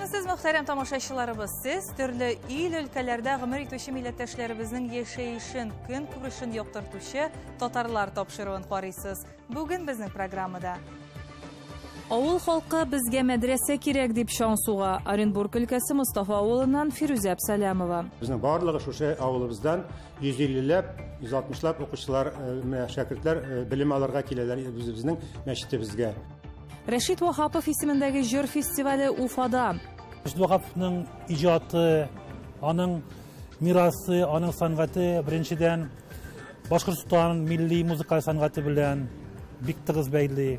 Исәнмесез, мөхтәрәм тамашачыларыбыз. Сез төрле ил өлкәләрдә гомер итүче милләттәшләребезнең яшәешен, көнкүрешен яктыртучы Татарлар тапшыруын карыйсыз. Бүген безнең программада Авыл халкы безгә мәдрәсә кирәк дип чаң суга. Оренбург өлкәсе Мостафа авылыннан Фирүзә Абсалямова. Безнең барлыгы шушы авылыбыздан 150ләп, 160лап укучылар, менә шәкертләр белем алырга киләләр үзебезнең мәчетебезгә. Рәшит Ваһапов исемендәге җыр фестивале Уфада. Рәшит Ваһаповның иҗаты, аның мирасы, аның сәнгате беренчедән Башкортстан милли музыкаль сәнгате белән бик тыгыз бәйле.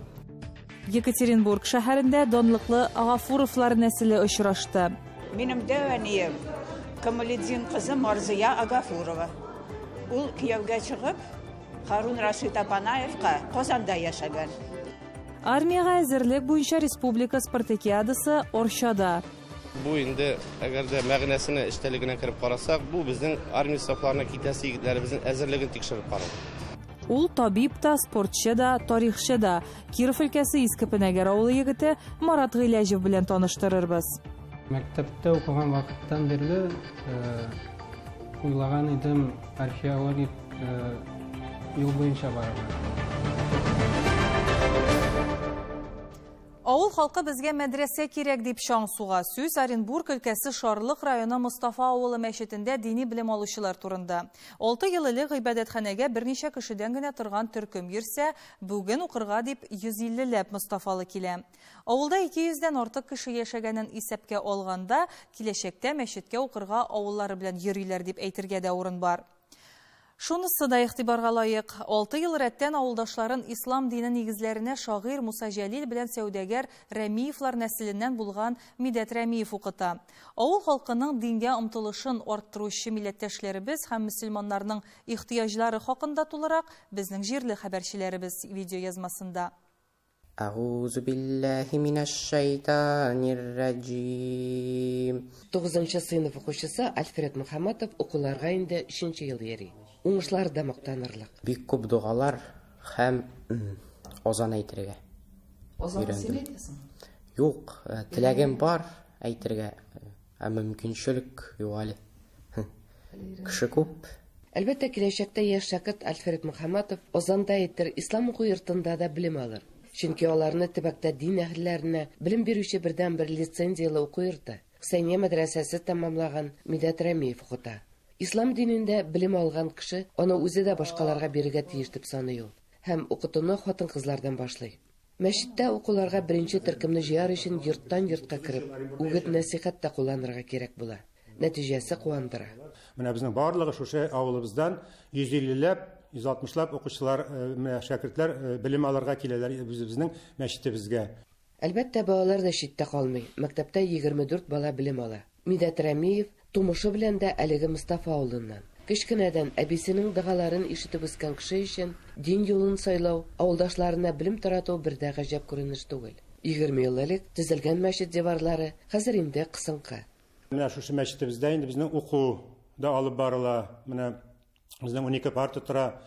Екатеринбург шәһәрендә данлыклы Агафуровлар нәселе очрашты. Минем дәү әнием Камалетдин кызы Марзия Агафурова. Ул кияүгә чыгып, Харун Рашид Апанаевка Казанда яшәгән. Армиягә әзерлек буенча республика спартакиадасы Орчада. Бу инде, әгәр дә мәгънәсенә, эчтәлегенә кереп карасак, бу безнең армия сафларына китәсе егетләребезнең әзерлеген тикшереп карау. Ул табиб та, спортчы да, тарихчы да. Киров өлкәсе Иске Пенәгәр авылы егете Марат Гыйләҗев белән таныштырырбыз. Мәктәптә укыган вакыттан бирле уйлаган идем археологик юл буенча барырга. Авыл халкы безгә мәдрәсә кирәк дип чаң суга. Сүз Оренбург өлкәсе Шарлык районы Мостафа авылы мәчетендә дини белем алучылар турында. 6 ел элек гыйбадәтханәгә берничә кешедән генә торган төркем йөрсә, бүген укырга дип 150ләп мостафалы килә. Авылда 200дән артык кеше яшәгәнен исәпкә алганда, киләчәктә мәчеткә укырга авыллары белән йөриләр дип әйтергә дә урын бар. Шунысы да игътибарга лаек. 6 ел рәттән авылдашларын ислам дине нигезләренә шагыйрь Муса Җәлил белән сәүдәгәр Рәмиевлар нәселеннән булган Мидәт Рәмиев укыта. Авыл халкының дингә омтылышын арттыручы милләттәшләребез һәм мөселманнарның ихтыяҗлары хакында тулырак безнең җирле хәбәрчеләребез видео язмасында. Әгъузу биллаһи минәш-шайтанир-раҗим. 9нчы сыйныф укучысы Альфред Мөхәммәтов укуларга инде 3нче ел йөри. Уңышлар да мактанырлык. Бик күп догалар һәм азан әйтергә. Азан син әйтәсеңме? Юк, теләгем бар әйтергә, ә мөмкинчелек юк әле. Кеше күп. Әлбәттә, киләчәктә яшь шәкерт Альфред Мөхәммәтов азан да әйтер, ислам уку йортында да белем алыр. Чөнки аларны төбәктә дин әһелләренә белем бирүче бердәнбер лицензияле уку йорты Хөсәйния мәдрәсәсе тәмамлаган Мидәт Рәмиев укыта. Ислам динендә белем алган кеше аны үзе дә башкаларга бирергә тиеш дип саный ул. Һәм укытуны хатын-кызлардан башлый. Мәчеттә укуларга беренче төркемне җыяр өчен йорттан йортка кереп, үгет нәсихәт тә кулланырга кирәк була. Нәтиҗәсе куандыра. Менә безнең барлыгы шушы авылыбыздан 150ләп, 160лап укучылар, менә шәкертләр белем алырга киләләр үзебезнең мәчетебезгә. Әлбәттә, балалар да читтә калмый. Мәктәптә 24 бала белем ала. Мидәт Рәмиев тумышы белән дә әлеге Мостафа авылыннан. Кечкенәдән әбисенең догаларын ишетеп үскән кеше өчен дин юлын сайлау, авылдашларына белем тарату бер дә гаҗәп күренеш түгел. 20 ел элек төзелгән мәчет диварлары хәзер инде кысынкы. Менә шушы мәчетебездә инде безнең уку да алып барыла. Менә безнең 12 парта тора,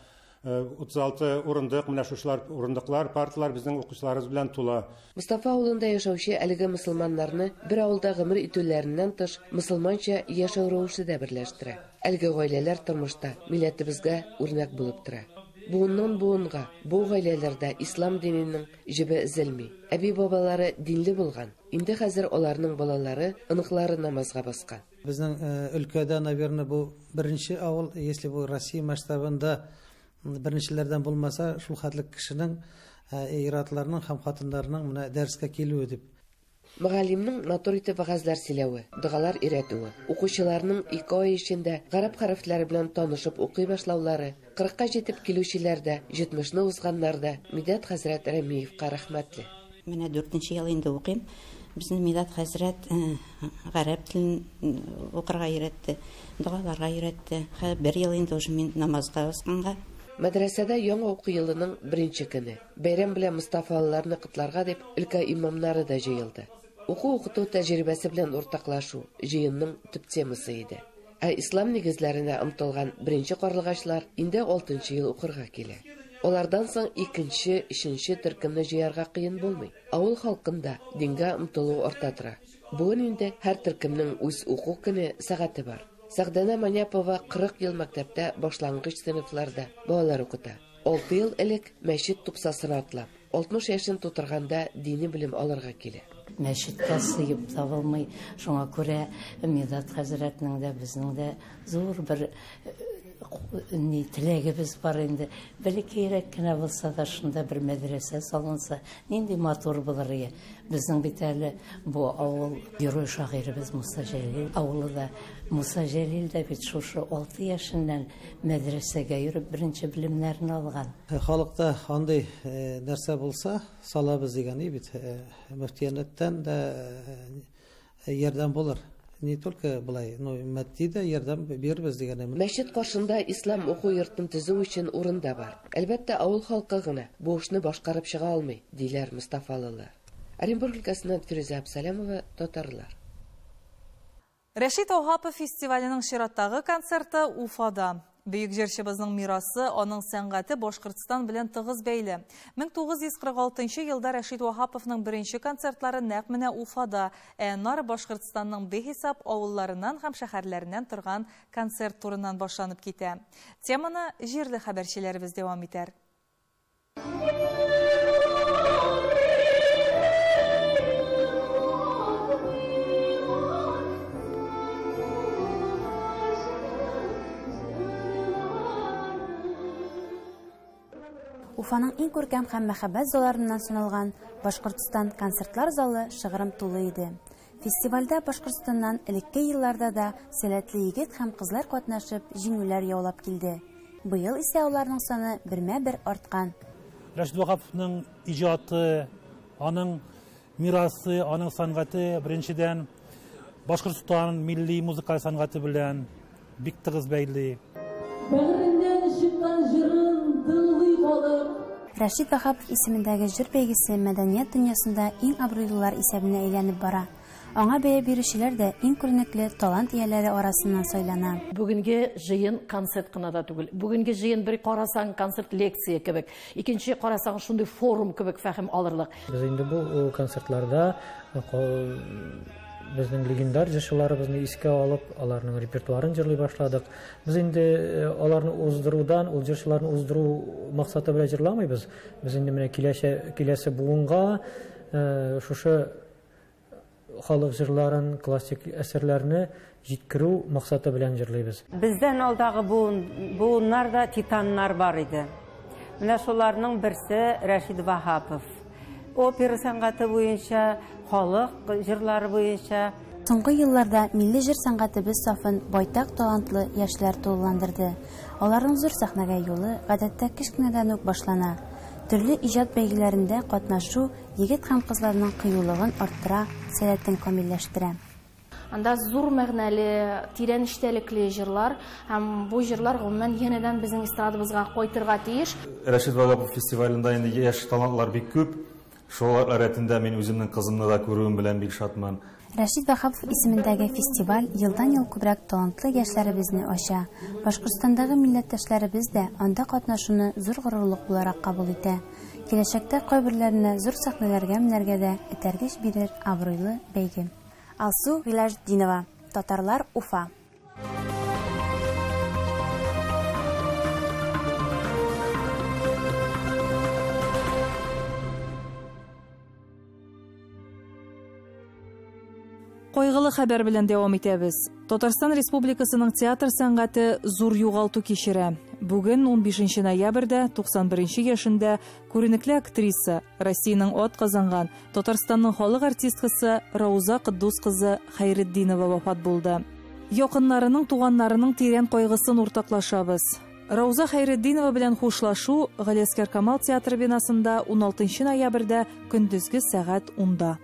36 урындык, менә шушылар урындыклар, парталар безнең укучыларыбыз белән тула. Мостафа авылында яшәүче әлеге мөселманнарны бер авылда гомер итүләреннән тыш мөселманча яшәү рәвеше дә берләштерә. Әлеге гаиләләр тормышта милләтебезгә үрнәк булып тора. Буыннан буынга бу гаиләләрдә ислам диненең җебе өзелми. Әби-бабалары динле булган. Инде хәзер аларның балалары, оныклары намазга баскан. Безнең өлкәдә, наверное, бу беренче авыл, если бу Россия масштабында беренчеләрдән булмаса, шул хәтле кешенең, ир-атларның һәм хатыннарның менә дәрескә килүе дип. Мөгаллимнең матур итеп вәгазьләр сөйләве, догалар өйрәтүе, укучыларның 2 ай эчендә гарәп хәрефләре белән танышып укый башлаулары, 40-ка җитеп килүчеләр дә, 70-ны узганнар да Мидәт хәзрәт Рәмиевка рәхмәтле. Менә 4нче ел инде укыйм. Безнең Мидәт хәзрәт гарәп телен укырга өйрәтте, догаларга өйрәтте. Хәзер бер ел инде уже мин намазга басканга. Мәдрәсәдә яңа уку елының беренче көне. Бәйрәм белән мостафалыларны котларга дип өлкә имамнары да җыелды. Уку укыту тәҗрибәсе белән уртаклашу җыенның төп темасы иде. Ә ислам нигезләренә омтылган беренче карлыгачлар инде 6нчы ел укырга килә. Алардан соң икенче, өченче төркемне җыярга кыен булмый. Авыл халкында дингә омтылу арта тора. Бүген инде һәр төркемнең үз уку көне, сәгате бар. Сәгъдәнә Маняпова 40 ел мәктәптә башлангыч сыйныфларда балалар укыта. 6 ел элек мәчет тупсасына атлап, 60 яшен тутырганда дини белем алырга килә. Мәчеткә сыеп табылмый. Шуңа күрә Мидат хәзрәтнең дә, безнең дә зур бер ни теләгебез бар инде. Бәләкәйрәк кенә булса да шунда бер мәдрәсә салынса, нинди матур булыр иде. Безнең бит әле бу авыл герой шагыйребез Муса Җәлил авылы да. Муса Җәлил дә бит шушы 6 яшеннән мәдрәсәгә йөреп беренче белемнәрен алган. Халыкта андый нәрсә булса, салабыз дигән бит. Мөфтияттән дә ярдәм булыр. Не только былай, но матди дә ярдәм бирербез дигән. Мәчет каршында ислам уку йортын төзү өчен урын да бар. Әлбәттә, авыл халкы гына бу эшне башкарып чыга алмый, диләр мостафалылар. Оренбург өлкәсеннән Фирүзә Абсалямова, Татарлар. Рәшит Ваһапов фестиваленең чираттагы концерты Уфада. Бөек җырчыбызның мирасы, аның сәнгате Башкортстан белән тыгыз бәйле. 1946 елда Рәшит Ваһаповның беренче концертлары нәкъ менә Уфада, ә аннары Башкортстанның бихисап авылларыннан һәм шәһәрләреннән торган концерт турыннан башланып китә. Теманы җирле хәбәрчеләребез дәвам итәр. Уфаның иң күркәм һәм мәхәббәт залларыннан саналган Башкортстан концертлар залы шыгрым тулы иде. Фестивальдә Башкортстаннан элекке елларда да сәләтле егет һәм кызлар катнашып җиңүләр яулап килде. Быел исә аларның саны бермә-бер арткан. Рәшит Ваһаповның иҗаты, аның мирасы, аның сәнгате беренчедән Башкортстан милли музыкаль сәнгате белән бик тыгыз бәйле. Бәгыреннән чыккан җырын тыңлый халык. Рәшит Ваһапов исемендәге җыр бәйгесе мәдәният дөньясында иң абруйлылар исәбенә әйләнеп бара. Аңа бәя бирүчеләр дә иң күренекле талант ияләре арасыннан сайлана. Бүгенге җыен концерт кына да түгел. Бүгенге җыен бер карасаң концерт лекция кебек, икенче карасаң шундый форум кебек фәһем алырлык. Без инде бу концертларда безнең легендар җырчыларыбызны искә алып, аларның репертуарын җырлый башладык. Без инде аларны уздырудан, ул җырчыларны уздыру максаты белән җырламыйбыз. Без инде менә киләсе буынга шушы халык җырларын, классик әсәрләрне җиткерү максаты белән җырлыйбыз. Бездән алдагы буыннарда титаннар бар иде. Менә шуларның берсе Рәшит Ваһапов. Опера сәнгате буенча, халык җырлары буенча. Соңгы елларда милли җыр сәнгатебез сафын байтак талантлы яшьләр тулыландырды. Аларның зур сәхнәгә юлы гадәттә кечкенәдән үк башлана. Төрле иҗат бәйгеләрендә катнашу егет һәм кызларның кыюлыгын арттыра, сәләтен камилләштерә. Анда зур мәгънәле, тирән эчтәлекле җырлар һәм бу җырлар гомумән янәдән безнең эстрадабызга кайтырга тиеш. Рәшит Ваһапов фестивалендә инде яшь талантлар бик күп. Шулар рәтендә мин үземнең кызымны да күрүем белән бик шатмын. Рәшит Ваһапов исемендәге фестиваль елдан-ел күбрәк талантлы яшьләребезне ача. Башкортстандагы милләттәшләребез дә анда катнашуны зур горурлык буларак кабул итә. Киләчәктә кайберләренә зур сәхнәләргә менәргә дә этәргеч бирер абруйлы бәйге. Алсу Гыйләҗетдинова, Татарлар, Уфа. Кайгылы хәбәр белән дәвам итәбез. Татарстан Республикасының театр сәнгате зур югалту кичерә. Бүген 15 ноябрьдә 91 яшендә күренекле актриса, Россиянең ат казанган, Татарстанның халык артисткасы Рауза Кыддус кызы Хәйретдинова вафат булды. Якыннарының, туганнарының тирән кайгысын уртаклашабыз. Рауза Хәйретдинова белән хушлашу Галиәсгар Камал театры бинасында 16 ноябрьдә көндезге сәгать 10-да.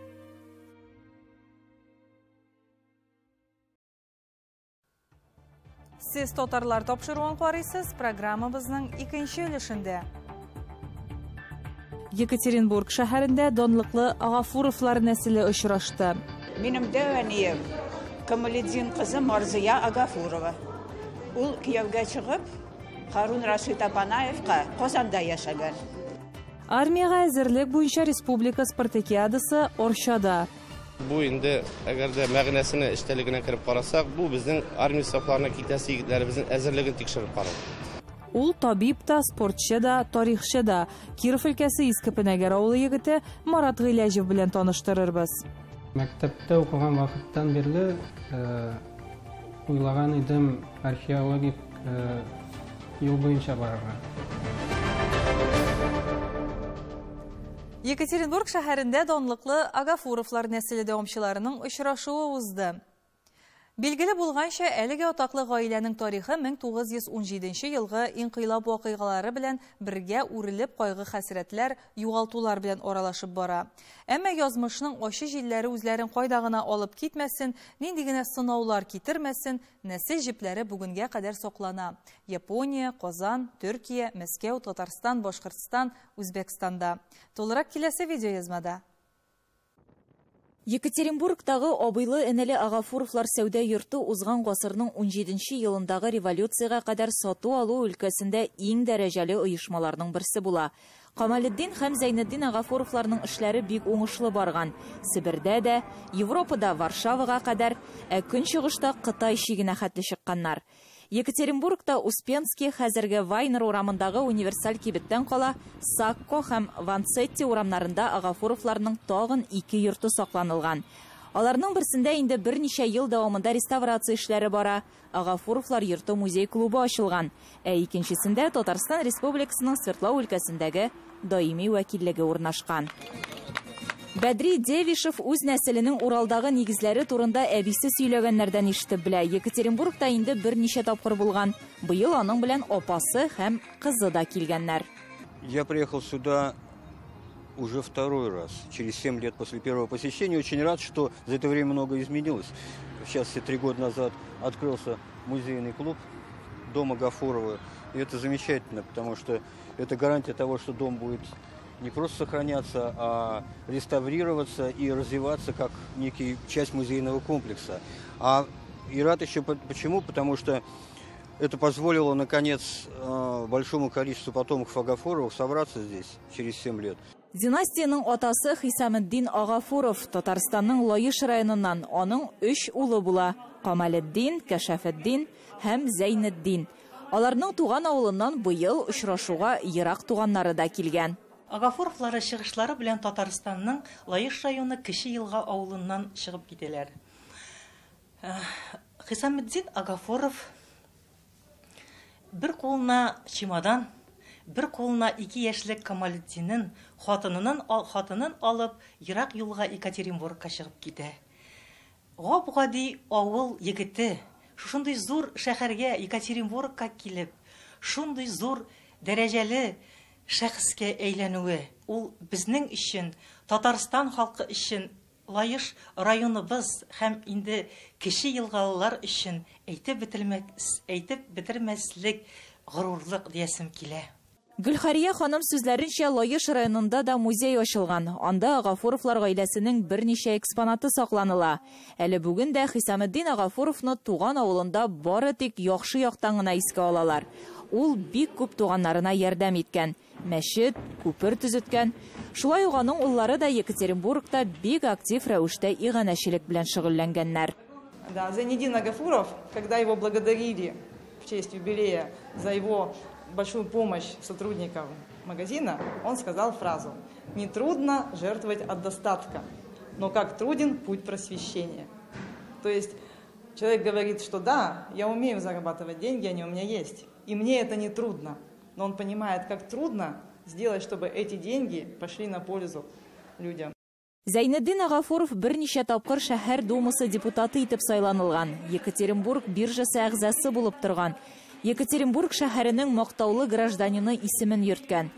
Сез татарлар тапшыруын карыйсыз, программабызның икенче өлешендә. Екатеринбург шәһәрендә данлыклы Агафуровлар нәселе очрашты. Минем дәү әнием Камалетдин кызы Марзия Агафурова. Ул кияүгә чыгып, Һарун Рашид Апанаевка Казанда яшәгән. Армиягә әзерлек буенча республика спартакиадасы Орчада. Бу инде, әгәр дә мәгънәсенә, эчтәлегенә кереп карасак, бу безнең армия сафларына китәсе егетләребезнең әзерлеген тикшереп карау. Ул табиб та, спортчы да, тарихчы да. Киров өлкәсе Иске Пенәгәр авылы егете Марат Гыйләҗев белән таныштырырбыз. Мәктәптә укыган вакыттан бирле уйлаган идем археологик юл буенча барырга. Екатеринбург шәһәрендә данлыклы Агафуровлар нәселе дәвамчыларының очрашуы узды. Билгеле булганча, әлеге атаклы гаиләнең тарихы 1917 елгы инкыйлаб вакыйгалары белән бергә үрелеп кайгы-хәсрәтләр, югалтулар белән аралашып бара. Әмма язмышның ачы җилләре үзләрен кайда гына алып китмәсен, нинди генә сынаулар китермәсен, нәсел җепләре бүгенгә кадәр саклана. Япония, Казан, Төркия, Мәскәү, Татарстан, Башкортстан, Үзбәкстанда. Тулырак киләсе видеоязмада. Екатеринбургтагы абыйлы-энеле Агафуровлар сәүдә йорты узган гасырның 17 елындагы революциягә кадәр сату-алу өлкәсендә иң дәрәҗәле оешмаларның берсе була. Камалетдин һәм Зәйнетдин Агафуровларның эшләре бик уңышлы барган. Себердә дә, Европада Варшавага кадәр, ә көнчыгышта Кытай чигенә хәтле чыкканнар. Екатеринбургта Успенский хәзерге Вайнер урамындагы универсаль кибеттән кала Сакко һәм Ванцетти урамнарында Агафуровларның тагын ике йорты сакланылган. Аларның берсендә инде берничә ел дәвамында реставрация эшләре бара. Агафуровлар йорты музей клубы ачылган. Ә икенчесендә Татарстан Республикасының Свердлау өлкәсендәге даими вәкиллеге урнашкан. Бәдри Девишев үз нәселенең Уралдагы нигезләре турында әбисе сөйләгәннәрдән ишетеп белә. Екатеринбургта инде берничә тапкыр булган. Быел аның белән апасы һәм кызы да килгәннәр. Я приехал сюда уже второй раз, через 7 лет после первого посещения. Очень рад, что за это время много изменилось. Сейчас, 3 года назад, открылся музейный клуб дома Агафурова. И это замечательно, потому что это гарантия того, что дом будет не просто сохраняться, а реставрироваться и развиваться как некий часть музейного комплекса. А и рад еще почему? Потому что это позволило, наконец, большому количеству потомков Агафуровых собраться здесь через 7 лет. Династияның атасы Хисаметдин Агафуров Татарстанның Лаеш районыннан. Аның 3 улы була: Камалетдин, Кәшәфетдин һәм Зәйнетдин. Аларның туган авылыннан быел очрашуга ерак туганнары да килгән. Агафуровлары чыгышлары белән Татарстанның Лаеш районы Кече Елга авылыннан чыгып китәләр. Хисаметдин Агафуров бер кулына чемодан, бер кулына 2 яшьлек Камалетдиннең хатынын алып, ерак юлга Екатеринбургка чыгып китә. Гап-гади авыл егете шушындый зур шәһәргә Екатеринбургка килеп, шундый зур дәрәҗәле шәхескә әйләнүе, ул безнең өчен, Татарстан халкы өчен, Лаеш районыбыз һәм инде Кече Елгалылар өчен әйтеп бетермәслек горурлык диясем килә. Гөлхария ханым сүзләренчә, Лаеш районында да музей ачылган. Анда Агафуровлар гаиләсенең берничә экспонаты сакланыла. Әле бүген дә Хисаметдин Агафуровны туган авылында бары тик яхшы яктан гына искә алалар. Ул бик күп туганнарына ярдәм иткән, мәчет, күпер төзеткән. Шулай ук аның уллары да Екатеринбургта бик актив рәвештә иганәчелек белән шөгыльләнгәннәр. Да, Зайнетдин Агафуров, когда его благодарили в честь юбилея за его большую помощь сотрудникам магазина, он сказал фразу: «Не трудно жертвовать от достатка, но как труден путь просвещения». То есть человек говорит, что да, я умею зарабатывать деньги, они у меня есть, и мне это не трудно. Но он понимает, как трудно сделать, чтобы эти деньги пошли на пользу людям. Зәйнетдин Агафуров берничә тапкыр шәһәр думасы депутаты итеп сайланылган, Екатеринбург биржасы әгъзасы булып торган. Екатеринбург шәһәренең мактаулы гражданины исемен йөрткән.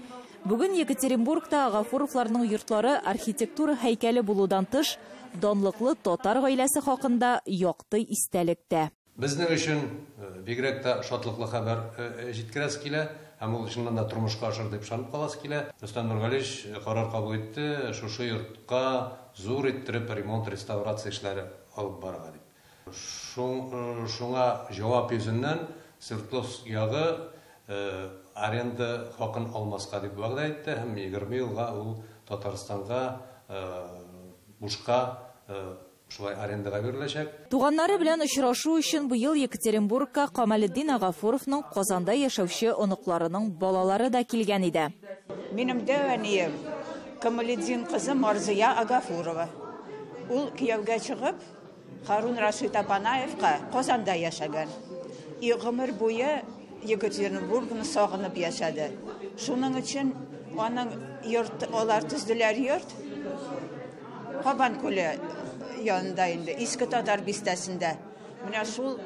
Бүген Екатеринбургта Агафуровларның йортлары архитектура һәйкәле булудан тыш, данлыклы татар гаиләсе хакында якты истәлектә. Безнең өчен бигрәк тә шатлыклы хәбәр җиткерәсе килә, һәм ул чыннан да тормышка ашыр дип ышанып каласы килә. Рөстәм Нургалиевич карар кабул итте, шушы йортка зур иттереп ремонт, реставрация эшләре алып барырга дип. Шуңа җавап йөзеннән Свердловск ягы аренда хакын алмаска дип вәгъдә итте һәм 20 елга ул Татарстанга бушка шулай арендага биреләчәк. Туганнары белән очрашу өчен быел Екатеринбургка Камалетдин Агафуровның Казанда яшәүче оныкларының балалары да килгән иде. Минем дәү әнием Камалетдин кызы Марзия Агафурова. Ул кияүгә чыгып, Харун Рашид Апанаевка Казанда яшәгән. И гомер буе Екатеринбургны сагынып яшәде. Шуның өчен аның йорт, алар төзделәр йорт Кабан күле янында инде, Иске Татар бистәсендә. Менә шул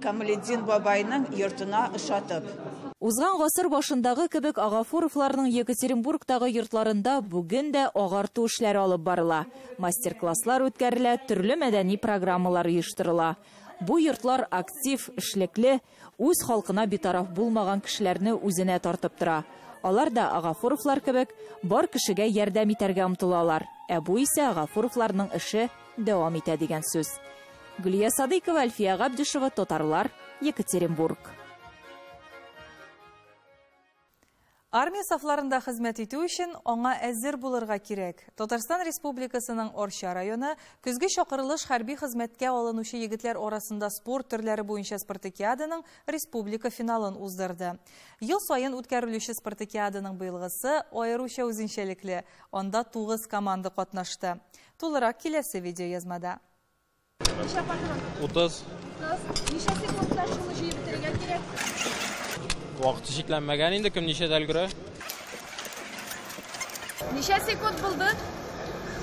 Камалетдин бабайның йортына ошатып. Узган гасыр башындагы кебек Агафуровларның Екатеринбургтагы йортларында бүген дә агарту эшләре алып барыла. Мастер-класслар үткәрелә, төрле мәдәни программалар оештырыла. Бу йортлар актив, эшлекле, үз халкына битараф булмаган кешеләрне үзенә тартып тора. Алар да Агафуровлар кебек бар кешегә ярдәм итәргә омтылалар. Ә бу исә Агафуровларның эше дәвам итә дигән сүз. Гөлия Садыйкова, Әлфия Габдишева, Татарлар, Екатеринбург. Армия сафларында хезмәт итү өчен аңа әзер булырга кирәк. Татарстан Республикасының Арча районы көзге чакырылыш хәрби хезмәткә алынучы егетләр арасында спорт төрләре буенча спартакиаданың республика финалын уздырды. Ел саен үткәрелүче спартакиаданың быелгысы аеруча үзенчәлекле. Анда 9 команда катнашты. Тулырак киләсе видеоязмада. Ничә патрон? 30. Ничә секундта шуны җыеп бетерергә кирәк? Вакыты чикләнмәгән инде, кем ничәдә өлгерә. Ничә секунд булды?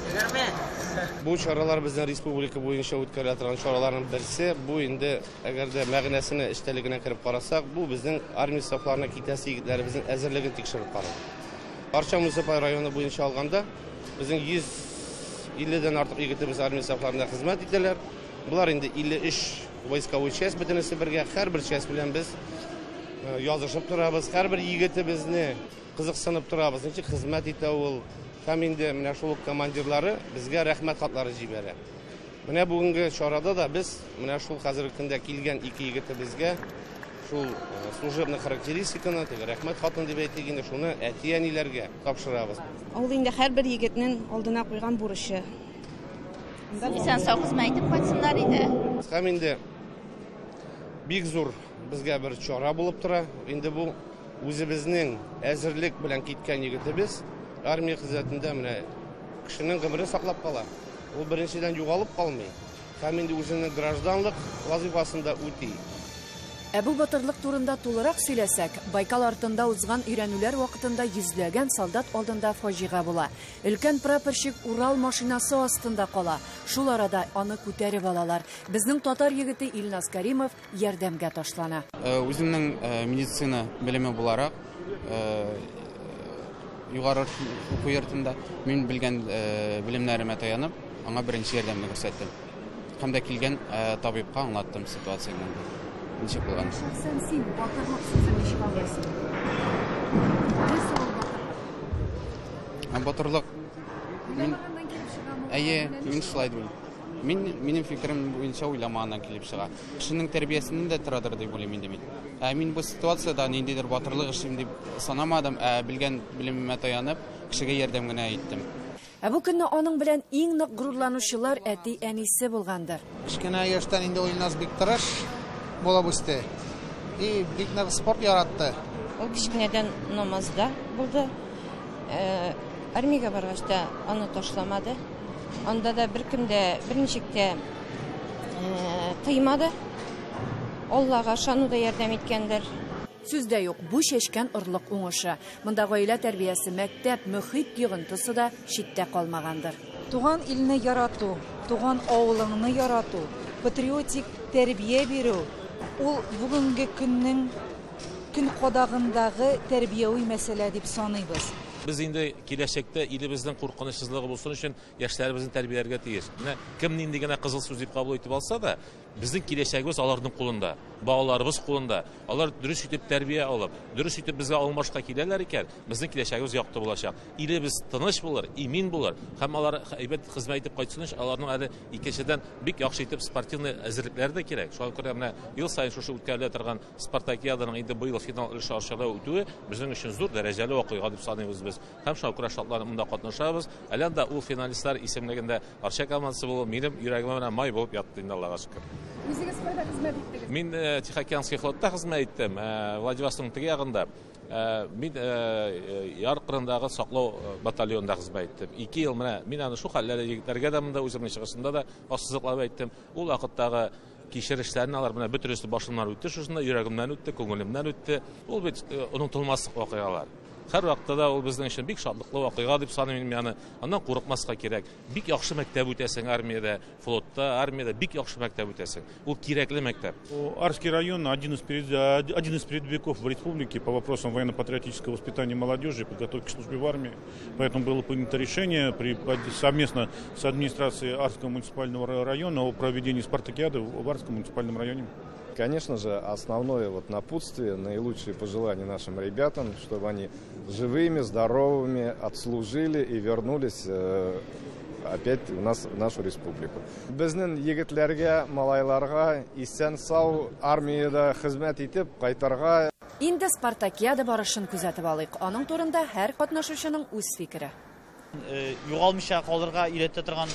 20. Бу чаралар безнең республика буенча үткәрелә торган чараларның берсе. Бу инде, әгәр дә мәгънәсенә, эчтәлегенә кереп карасак, бу безнең армия сафларына китәсе егетләребезнең әзерлеген тикшереп карау. Арча муниципаль районы буенча алганда, безнең 150дән артык егетебез армия сафларында хезмәт итәләр. Булар инде 53 войсковой часть бөтенесе бергә, һәрбер часть белән без язышып торабыз, һәрбер егетебезне кызыксынып торабыз, ничек хезмәт итә ул. Һәм инде менә шул командирлары безгә рәхмәт хатлары җибәрә. Менә бүгенге чарада да без менә шул хәзерге көндә килгән ике егетебезгә шул служебный характеристиканы, теге рәхмәт хатын дип әйтик инде, шуны әти-әниләргә тапшырабыз. Ул инде һәрбер егетнең алдына куйган бурычы. Исән сау хезмәт итеп кайтсыннар иде. Һәм инде бик зур безгә бер чара булып тора. Инде бу үзебезнең әзерлек белән киткән егетебез армия хезмәтендә менә кешенең гомерен саклап кала. Ул беренчедән югалып калмый. Һәм инде үзенең гражданлык вазифасын да үти. Ә бу батырлык турында тулырак сөйләсәк, Байкал артында узган өйрәнүләр вакытында йөзләгән солдат алдында фаҗига була. Өлкән прапорщик Урал машинасы астында кала. Шул арада аны күтәреп алалар. Безнең татар егете Илназ Каримов ярдәмгә ташлана. Үземнең медицина белеме буларак, югары уку йортында мин белгән белемнәремә таянып, аңа беренче ярдәмне күрсәттем. Һәм дә килгән табибка аңлаттым ситуацияне. Ничек булган? Шәхсән син батырлык сүзен ничек аңлыйсың? Нәрсә ул батырлык? Батырлык мин Әйе, мин шулай дим. Мин минем фикерем буенча уйламаганнан килеп чыга. Кешенең тәрбиясеннән дә торадыр дип уйлыйм инде мин. Ә мин бу ситуациядә ниндидер батырлык эшлим дип санамадым, ә белгән белемемә таянып, кешегә ярдәм генә иттем. Ә бу көнне аның белән иң нык горурланучылар әти-әнисе булгандыр. Кечкенә яшьтән инде Илназ бик тырыш булып үсте. И бик нык спорт яратты. Ул кечкенәдән намазда булды. Армиягә баргач та аны ташламады. Анда да беркем дә берничек тә тыймады. Аллага ышану да ярдәм иткәндер. Сүз дә юк, бу чәчкән орлык уңышы. Монда гаилә тәрбиясе, мәктәп, мөхит йогынтысы да читтә калмагандыр. Туган илне ярату, туган авылыңны ярату, патриотик тәрбия бирү ул бүгенге көннең көн кадагындагы тәрбияви мәсьәлә дип саныйбыз. Без инде киләчәктә илебезнең куркынычсызлыгы булсын өчен яшьләребезне тәрбияләргә тиеш. Менә кем нинди генә кызыл сүз дип кабул итеп алса да, безнең киләчәгебез аларның кулында, балаларыбыз кулында. Алар дөрес итеп тәрбия алып, дөрес итеп безгә алмашка киләләр икән, безнең киләчәгебез якты булачак. Илебез тыныч булыр, имин булыр һәм алар әйбәт хезмәт итеп кайтсын өчен аларның әле икенчедән бик яхшы итеп спортивный әзерлекләре дә кирәк. Шуңа күрә менә ел саен шушы үткәрелә торган Спартакиаданың инде быел финал өлеше Арчада үтүе безнең өчен зур дәрәҗәле вакыйга дип саныйбыз без. Һәм шуңа күрә шатланып монда катнашабыз. Әле анда ул финалистлар исемлегендә Арча командасы булу минем йөрәгемә менә май булып ятты инде, Аллага шөкер. Үзегез кайда хезмәт иттегез? Мин Тихоокеанский флотта хезмәт иттем, Владивостокның теге ягында. Мин яр кырындагы саклау батальонында хезмәт иттем. 2 ел менә мин аны шул хәлләр егетләргә дә монда үземнең чыгышымда да ассызыклап әйттем. Ул вакыттагы кичерешләрне алар менә бөтенесе башымнан үтте, шушында йөрәгемнән үтте, күңелемнән үтте. Ул бит онытылмаслык вакыйгалар. Һәр вакытта да ул безнең өчен бик шатлыклы вакыйга дип саныйм мин аны. Аннан курыкмаска кирәк. Бик яхшы мәктәп үтәсең армиядә, флотта, армиядә бик яхшы мәктәп үтәсең. Ул кирәкле мәктәп. Арский район один из передовиков в республике по вопросам военно-патриотического воспитания молодежи и подготовки к службе в армии. Поэтому было принято решение совместно с администрацией Арского муниципального района о проведении спартакиады в Арском муниципальном районе. Конечно же, основное напутствие, наилучшие пожелания нашим ребятам, чтобы они живыми, здоровыми отслужили и вернулись опять у нас в нашу республику. Безнең егетләргә, малайларга исән-сау армиядә хезмәт итеп кайтырга. Инде спартакиада барышын күзәтеп алыйк. Аның турында һәр катнашучының үз фикере. Югалмыйча калырга өйрәтә торган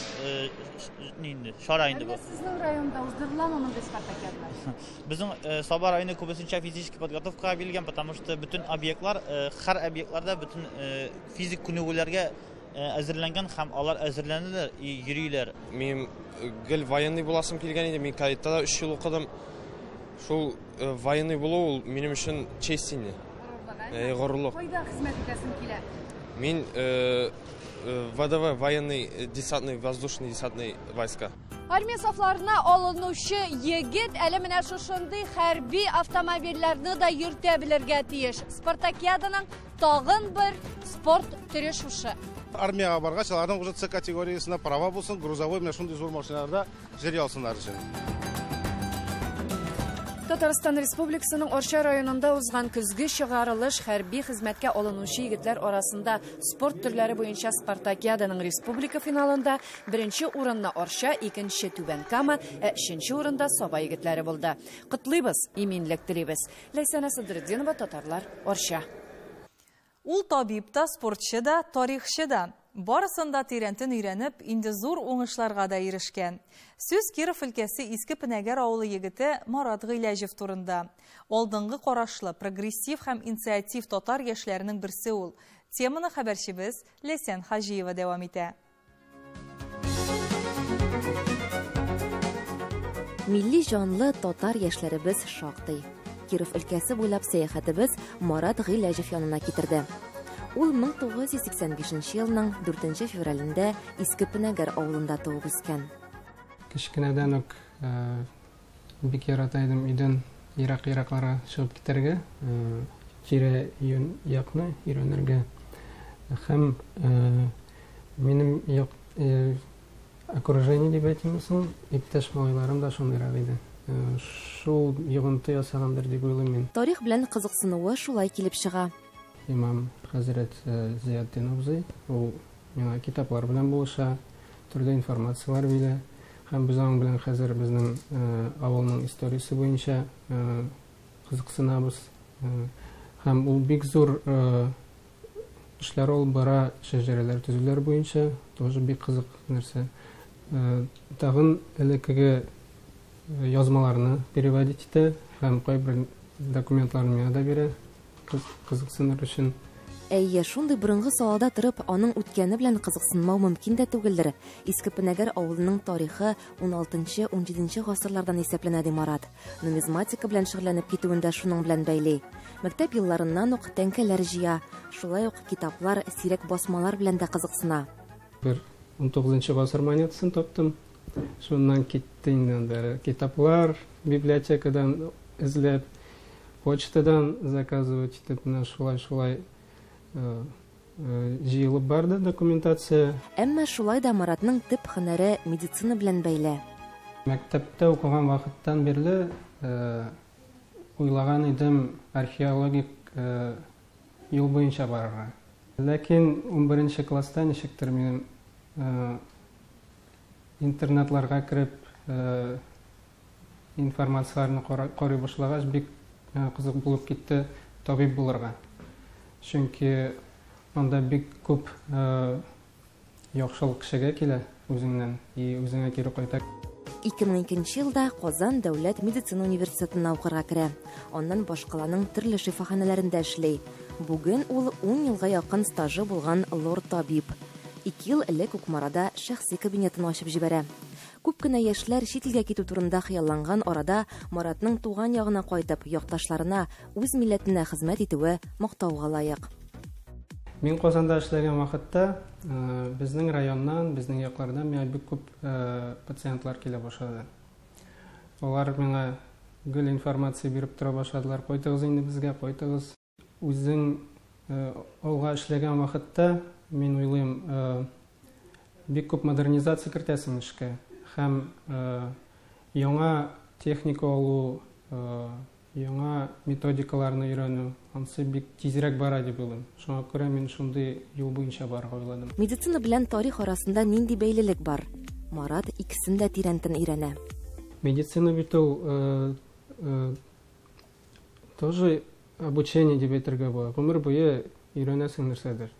инде чара инде бу. Сезнең районда уздырыламы мондый спартакиадалар? Безнең Саба районы күбесенчә физический подготовкага бирелгән, потому что бөтен объектлар, һәр объектларда бөтен физик күнегүләргә әзерләнгән һәм алар әзерләнәләр и йөриләр. Мин гел военный буласым килгән иде. Мин кадетта да 3 ел укыдым. Шул военный булу ул минем өчен честь инде. Горурлык. Кайда хезмәт итәсең килә? Мин ВДВ, военный десантный, воздушный десантный войска. Армия сафларына алынучы егет әле менә шушындый хәрби автомобильләрне дә йөртә белергә тиеш. Спартакиаданың тагын бер спорт төре шушы. Армияга баргач, аларның уже С категориясенә права булсын, грузовой менә шундый зур машиналарда йөри алсыннар өчен. Татарстан Республикасының Арча районында узган көзге чыгарылыш хәрби хезмәткә алынучы егетләр арасында спорт төрләре буенча спартакиаданың республика финалында беренче урынны Арча, икенче Түбән Кама, ә өченче урында Саба егетләре булды. Котлыйбыз, иминлек телибез. Ләйсәнә Садретдинова, Татарлар, Арча. Ул табиб та, спортчы да, тарихчы да. Барысын да тирәнтен өйрәнеп, инде зур уңышларга да ирешкән. Сүз Киров өлкәсе Иске Пенәгәр авылы егете Марат Гыйләҗев турында. Алдынгы карашлы, прогрессив һәм инициатив татар яшьләренең берсе ул. Теманы хәбәрчебез Ләйсән Хаҗиева дәвам итә. Милли җанлы татар яшьләребез шактый. Киров өлкәсе буйлап сәяхәтебез Марат Гыйләҗев янына китерде. Ул 1985 елның 4 февралендә Иске Пенәгәр авылында туып үскән. Кечкенәдән үк бик ярата идем өйдән ерак-еракларга чыгып китәргә, тирә-якны өйрәнергә. Һәм минем як окружение дип әйтимме соң, иптәш малайларым да шундыйрак иде. Шул йогынты ясагандыр дип уйлыйм мин. Тарих белән кызыксынуы шулай килеп чыга. Имам хәзрәт Зиятдин абзый, ул миңа китаплар белән булыша, төрле информациялар бирә. Һәм без аның белән хәзер безнең авылның историясе буенча кызыксынабыз. Һәм ул бик зур эшләр алып бара, шәҗәрәләр төзүләр буенча, тоже бик кызык нәрсә. Тагын элеккеге язмаларны переводить итә һәм кайбер документларны миңа да бирә. Кызыксыныр өчен. Әйе, шундый борынгы салада торып, аның үткәне белән кызыксынмау мөмкин дә түгелдер. Иске Пенәгәр авылының тарихы 16-17 гасырлардан исәпләнә, ди Марат. Нумизматика белән шөгыльләнеп китүен дә шуның белән бәйли. Мәктәп елларыннан ук тәңкәләр җыя, шулай ук китаплар, сирәк басмалар белән дә кызыксына. Бер 19 гасыр монетасын таптым. Шуннан китте инде анда китаплар библиотекадан эзләп, почтадан заказывать итеп, менә шулай-шулай җыелып барды документация. Әмма шулай да Маратның төп һөнәре медицина белән бәйле. Мәктәптә укыган вакыттан бирле уйлаган идем археологик юл буенча барырга. Ләкин 11 класста ничектер минем интернетларга кереп информацияләрне карый башлагач, бик кызык булып китте табиб булырга. Чөнки анда бик күп яхшылык кешегә килә үзеңнән и үзеңә кире кайта. 2002 елда Казан дәүләт медицина университетына укырга керә. Аннан башкаланың төрле шифаханәләрендә эшли. Бүген ул 10 елга якын стажы булган лор-табиб. 2 ел элек Кукмарада шәхси кабинетын ачып җибәрә. Күп кенә яшьләр чит илгә китү турында хыялланган арада Маратның туган ягына кайтып, якташларына, үз милләтенә хезмәт итүе мактауга лаек. Мин Казанда эшләгән вакытта безнең районнан, безнең яклардан миңа бик күп пациентлар килә башлады. Алар миңа гел информация биреп тора башладылар. Кайтыгыз инде безгә, кайтыгыз. Үзең алга эшләгән вакытта мин уйлыйм, бик күп модернизация кертәсең эшкә һәм яңа техника алу, яңа методикаларны өйрәнү, ансы бик тизрәк бара дип уйлыйм. Шуңа күрә мин шундый юл буенча барырга уйладым. Медицина белән тарих арасында нинди бәйлелек бар? Марат икесен дә тирәнтен өйрәнә. Медицина бит ул тоже обучение дип әйтергә була. Гомер буе өйрәнәсең нәрсәдер.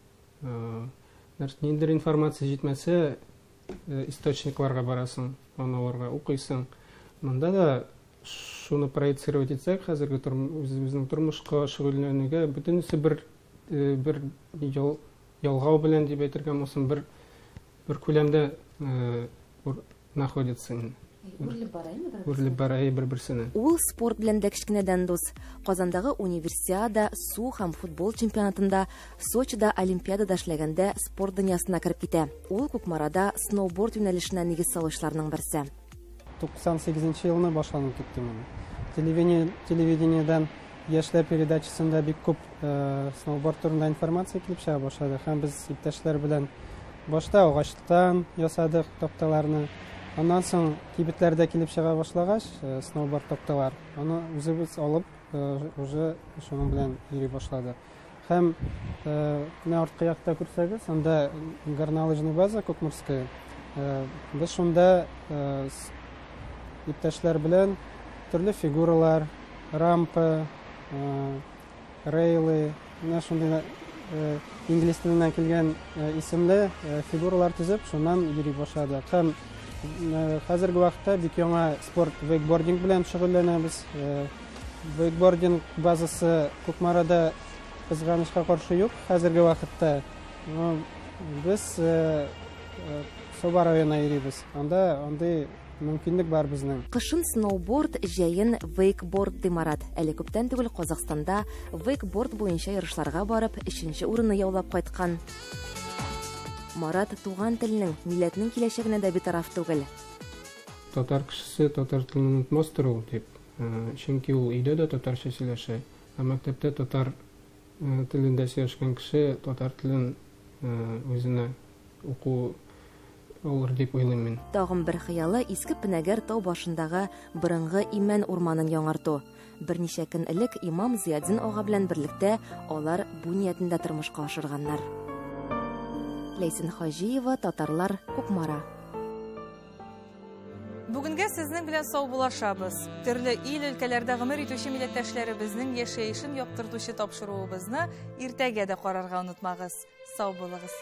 Ниндидер информация җитмәсә, источникларга барасың, аны аларга укыйсың. Монда да шуны проецировать итсәк, хәзерге үзебезнең тормышка шөгыльләнүгә бөтенесе бер ялгау белән дип әйтергә мөмкин, бер күләмдә находится. Үрелеп бара инде бер-берсенә. Үрелеп бара бер-берсенә. Ул спорт белән дә кечкенәдән дус. Казандагы универсиада, су һәм футбол чемпионатында, Сочида олимпиадада эшләгәндә спорт дөньясына кереп китә. Ул Кукмарада сноуборд юнәлешенә нигез салучыларның берсе. 98 елны башланып китте минем. Телевидениедән яшьләр передачасында бик күп сноуборд турында информация килеп чыга башлады. Һәм без иптәшләр белән башта агачтан ясадык такталарны. Аннан соң кибетләрдә килеп чыга башлагач, сноуборд такталар, аны үзебез алып, уже шуның белән йөри башладык. Һәм менә арткы якта күрсәгез, анда горнолыжный база Кукмарская. Без шунда иптәшләр белән төрле фигуралар, рампа, рейлы, менә шундый инглиз теленнән килгән исемле фигуралар төзеп, шуннан йөри башладык. Һәм хәзерге вакытта бик яңа спорт вейкбординг белән шөгыльләнәбез. Вейкбординг базасы Кукмарада кызганычка каршы юк хәзерге вакытта. Без Саба районына йөрибез. Анда андый мөмкинлек бар безнең. Кышын сноуборд, җәен вейкборд ди Марат. Әле күптән түгел Казахстанда вейкборд буенча ярышларга барып, 3нче урынны яулап кайткан. Марат туган теленең, милләтнең киләчәгенә дә битараф түгел. Татар кешесе татар телен онытмастыр ул дип. Чөнки ул өйдә дә татарча сөйләшә. Ә мәктәптә татар телендә сөйләшкән кеше татар телен үзенә уку алыр дип уйлыйм мин. Тагын бер хыялы Иске Пенәгәр тау башындагы борынгы имән урманын яңарту. Берничә көн элек имам Зиядин ага белән берлектә алар бу ниятен дә тормышка ашырганнар. Ләйсән Хаҗиева, Татарлар, Кукмара. Бүгенгә сезнең белән саубуллашабыз. Төрле ил өлкәләрдә гомер итүче милләттәшләребезнең яшәешен яктыртучы тапшыруыбызны иртәгә дә карарга онытмагыз. Сау булыгыз.